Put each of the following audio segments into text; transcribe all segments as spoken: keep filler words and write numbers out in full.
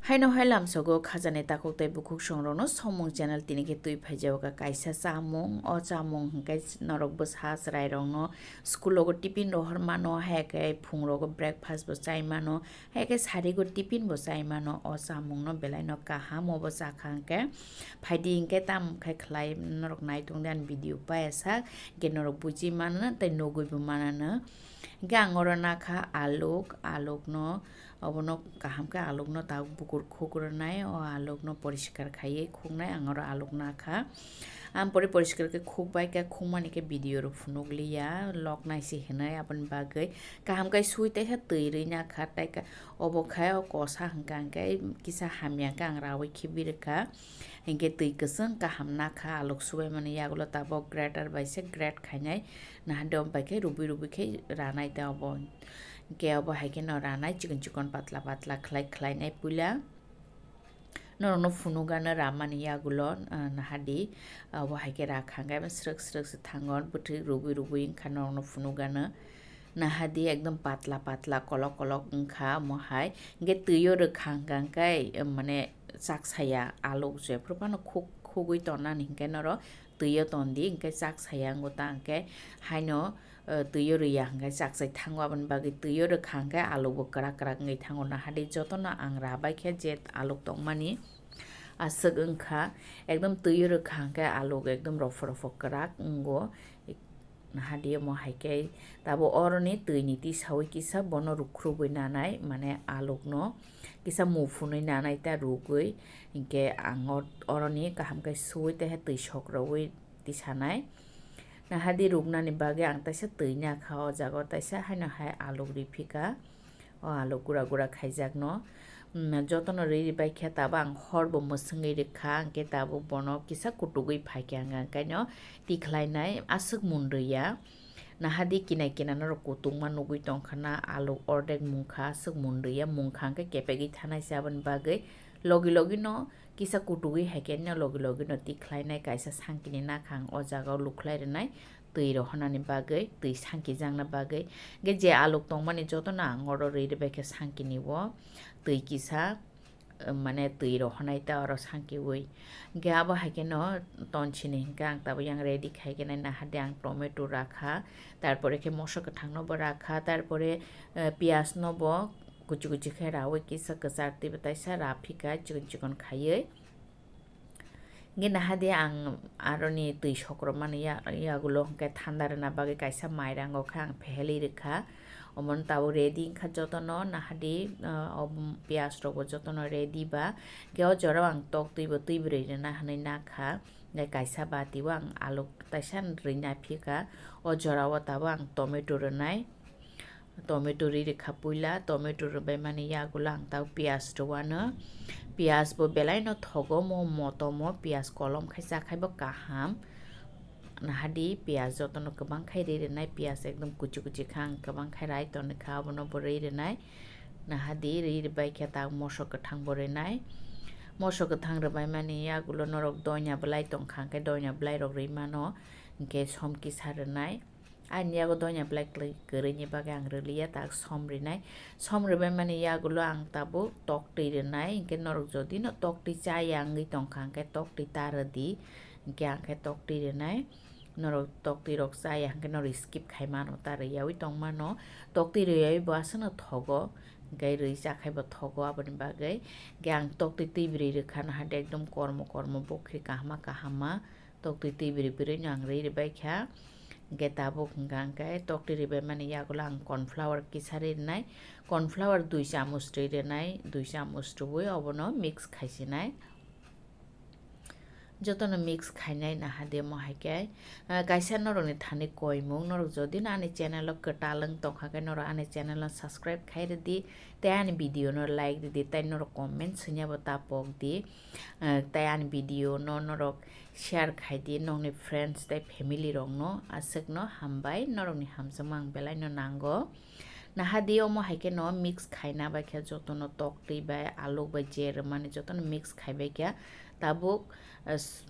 Haino hai lamsogo khajani takhuk tei bukhuk songrokno Somung channel tini khe twi phaijago kaisa chamung. O chamung hwnkhe norok bwsa chwrairokno school rogo tiffin rohor mano, hai khe phung rogo breakfast bo chai mano, hai khe sarigo tiffin bo chai mano. O chamungno belaino kaham, obo chakha hwnkhe phaidi hwnkhe tamo khe khlai norok naitung de ani video payasak, hwnkhe norok buji mano tei nugui bo mano. Hwnkhe ang oro nakha aluk, alukno obono kaham khe alukno tabuk bukur khuk rwnai, o alukno poriskar khaiwi khuknai ang oro aluk nakha. Ang pore poriskar khe khukbai khe khukmani khe video rok phunukliya, loknai se hinwi aboni bagwi kaham khe sui tei khe twi rwi nakha, tei khe obo khe o kosa hwnkha hwnkhe kisa hamya khe ang rawi khibi rwkha. Hinkhe twi kwchwng kaham nakha aluk subaimani yagulo tabuk grater bai se grate khainai. Nahardi omo bai khe rubui rubui khe ranai tei obo. Hinkhe obo hai kheno ranai chikon chikon patla patla khlai khlainai puila. Norokno phunukgano ramani yagulo, ah, nahardi obo hai khe rakha hinkhe srwk srwk se thango bwtwi rubui rubui wngkha norokno phunukgano. Nahardi ekdom patla patla kolok kolok wngkha omo hai. Hinkhe twi o rwkha hwnkha khe, mane, chaksaya aluk jephru phano khuk-, khugui tongnani hinkhe norok twi o tondi, hinkhe chaksaya wngo ta hinkhe haino, eh, twi o rwya hinkhe chakchai thango, aboni bagwi twi o rwkha hinkhe aluk bo kwrak kwrak wngwi thango. Nahardi jotono ang rabai khe je aluk tongmani aswk wngkha, ekdom twi o rwkha hinkhe aluk ekdom rophor rophor kwrak wngo. Nahardi omo hai khe tabuk oroni twi ni tisaui kisa bono rukhrubui nanai, mane alukno kisa mu phunui nanai ta rugui, hinkhe ang o-, oroni kaham khe suui tei hai twi sok rwui tisanai. Nahardi ruknani bagwi ang taisa twi nakha o jaga o, taisa haino hai aluk riphika. O aluk gura gura khaijakno, mm, jotono rwi rwbai khe tabuk ang hor bo mwswngwi rwkha, hinkhe tabuk bono kisa kutugwi phaikha, hwnkhe no tikhlainai aswk mun rwya. Nahardi kinai kinai norok kutungma nugui tongkha na, aluk ordek mungkha aswk mun rwya, mungkha hinkhe kepegwi thanai se, aboni bagwi logi logi no kisa kutugwi hai khe no logi logi no tikhlainai, kaisa sangkini nakhang o jaga o lukhlai rwnai. Twi rohornani bagwi, twi sangkijakna bagwi. Hinkhe je aluk tongmani jotono ang oro rwi rwbai khe sangkini o twi kisa, eh, mane twi rohornai ta oro sangkiui. Hinkhe abo hai kheno tonsini hinkhe ang tabuk yang ready khai khe nai nahardi ang tomato rakha, tarpore khe moso kwthangno bo rakha, tarpore, eh, piyaj no bo kuchi kuchi khe raui kisa kwchar twi bo taisa raphika chikon chikon khaiwi. Hinkhe nahardi ang aroni twi sokromani ya-, yagulo hinkhe thanda rwna bagwi kaisa mairango khe ang phehelwi rwkha. Omono tabuk ready wngkha jotono, nahardi, ah, o piyaj rokbo jotono ready ba. Hinkhe o jorao ang tok twi bo twi bwrwi rwna hinwi nakha. Hinkhe kaisa bati o ang aluk taisa rwi naphika. O jorao tabuk ang tomato rwnai. Tomato ri rwkha puila, tomato rwbaimani yagulo ang tau piyaj rwano. Piyaj bo belaino thogo, mo motomo piyaj kolom khai chakhai bo kaham. Nahardi piyaj jotono kwbang khai ri rwnai, piyaj ekdom kuchi kuchi kha ang kwbang khai rai tongkha, abono bo ri rwnai. Nahardi ri rwbai khe tak moso kwthang bo rwnai. Moso kwthang rwbaimani yagulo norok doina bwlai tongkha, hinkhe doina bwlai rok rwi mano, hinkhe som kisa rwnai. Ani yago doina bwlai kwlwi kwrwini bagwi ang rwliya, tak som rinai. Som rwbaimani yagulo ang tabuk toktwi rwnai, hinkhe norok jodi no toktwi chaya wngwi tongkha, hinkhe toktwi ta rwdi, hinkhe ang khe toktwi rwnai. Norok toktwi rok chaya hinkhe norok skip khai mano, ta rwyaui tongmano. Toktwi rwyaui bo aswkno thogo, hinkhe rwi chakhai bo thogo, aboni bagwi hinkhe ang toktwi twi bwrwi rwkha, nahardi ekdom kormo kormo bokri kahama kahama. Toktwi twi bwrwi bwrwi no ang rwi rwbai kha. Hinkhe tabuk hwnkha hinkhe toktwi rwbaimani yagulo ang corn flour kisa ri rwnai. Corn flour dui chamuch ri rwnai, dui chamuch rwui obono mix khaisinai. Jotono mix khainai nahardi omo hai khe. Ah, kaisa norokni thani koimung, norok jodi no ani channel o kwtal wng tongkha khe norok ani channel no subscribe khai rwdi, tei ani video no like rwdi, tei norok comment swngya bo ta pokdi. Ah, tei ani video no norok share khai di nokni friends tei family rokno, aswkno hambai, norokni hamjakma ang belaino nango. Nahardi omo hai kheno mix khaina bai khe jotono toktwi bai aluk bai je rwmani jotono mix khai bai khe tabuk, eh, s-,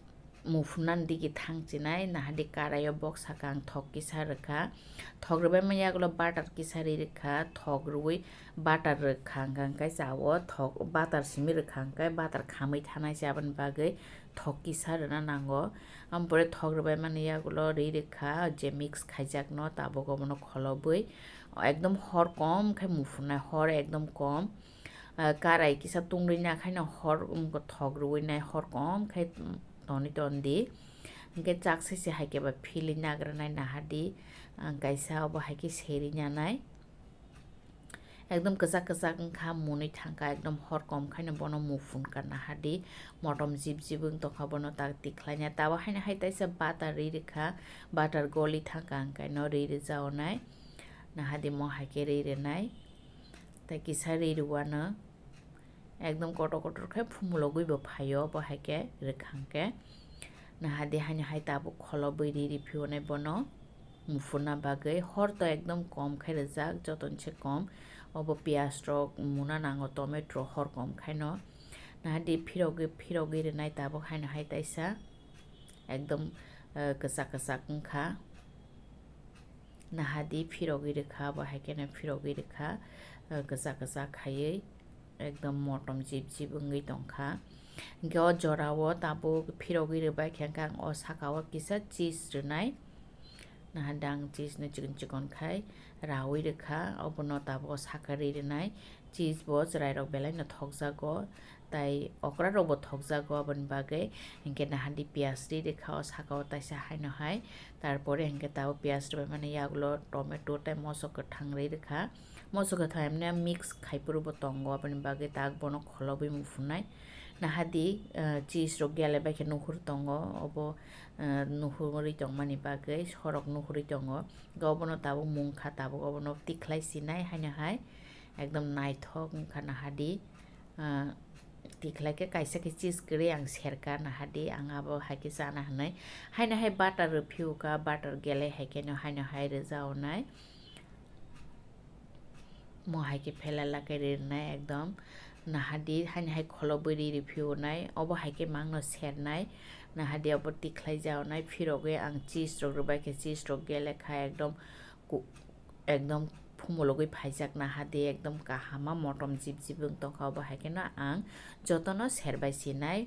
Muphunani digi thang chinai, nahadi karaio bok saka ang thok kisa rwkha. Thok rwbaima yagulo butter kisa ri rwkha, thok rwui butter rwkha hwnkha hwnkhe chao, thok butter simi rwkha hwnkhe butter khamwi thanai se, aboni bagwi thok kisa rwna nango. Ampore thok rwbaimani yagulo ri rwkha, je mix khaijakno tabuk obono kholobwi ekdom hor kom khe muphunai, hor ekdom kom. Ah, karai kisa tungri na khaino hor, um, thok rwui nai hor kom khai, um, toni ton di. Hwnkhe chak sese hai khe ba philwi nagra nai nahadi, ah, kaisa obo hai khe seri nyanai. Ekdom kwchak kwchak wngkha, munui thangkha, ekdom hor kom khaino bono muphun ka nahadi. Motom jib jib wng tongkha, bono tak tikhlai na. Tabo haino hai taisa butter ri rwkha, butter goli thangkha hwnkhe no ri rwjao nai. Nahadi mo hai khe ri rwnai. Tei kisa ri rwano ekdom kotor kotor khe phumulogwi bo phaio, bo hai khe rwkhang khe. Nahadi haino hai tabuk kholobwi ri ri phiyonai bono muphunna bagwi. Hor to ekdom kom khe rwjak, jotono se kom. Obo piyaj rok muna nango, tomato rok hor kom khaino. Nahadi phirogwi, phirogwi rwnai tabuk haino hai taisa ekdom, eh, kwchak kwchak wngkha. Nahadi phirogwi rwkha, bo hai kheno phirogwi rwkha, eh, kwchak kwchak khaiwi ekdom motom jib jib wngwi tongkha. Hwnkhe o jorao tabuk phirogwi rwbai khe hwnkhe ang o sakao kisa cheese rwnai. Nahadi ang cheese no chikon chikon khai raui rwkha, obono tabuk o saka ri rwnai. Cheese bo chwrairok belai no thokjago, tai okra rok bo thokjago, aboni bagwi hinkhe nahadi piyaj ri rwkha o saka o taisa haino hai. Tarpore hinkhe tabuk piyaj rwbaimani yagulo tomato tei moso kwthang ri rwkha. Moso kwthang emne mix khai phuru bo tongo, aboni bagwi tak bono kholobwi muphunai. Nahadi, eh, cheese rok gele bai khe nuhur tongo, obo, eh, nuhurwi tongmani bagwi sorok nuhurwi tongo. Obono tabuk mungkha, tabuk obono tikhlai sinai haino hai. Ekdom naithok wngkha nahadi, ah, tikhlai khe kaisa khe cheese kwrwi ang serka nahadi, ang abo hai khe chana hinwi. Haino hai butter rw phiyokha, butter gele hai kheno haino hai rwjaonai. Mo hai khe phelala khe ri rwnai ekdom. Nahadi haino hai kholobwi ri ri phiyonai, obo hai khe mangno sernai. Nahadi obo tikhlai jaonai, phirogwi ang cheese rok rwbai khe cheese rok gele kha ekdom ku-, ekdom phumulogwi phaijak nahadi, ekdom kahama motom jib jib wng tongkha, obo hai kheno ang jotono serbai sinai.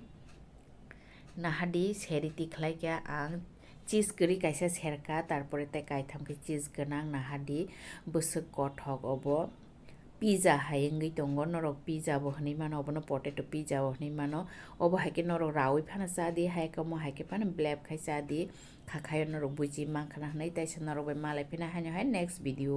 Nahadi seri tikhlai khe ang cheese kwrwi kaisa serka, tarpore tei kaitham khe cheese gwnang nahadi bwswk kothok obo. Pizza hai wngwi tongo, norok pizza bo hinwi mano, obono potato pizza bo hinwi mano. Obo hai khe norok raui phano cha di, hai khe omo hai khe phano blep khai cha di, kha khaio norok buji mankha na hinwi. Taisa norok bai malai phina haino hai next video.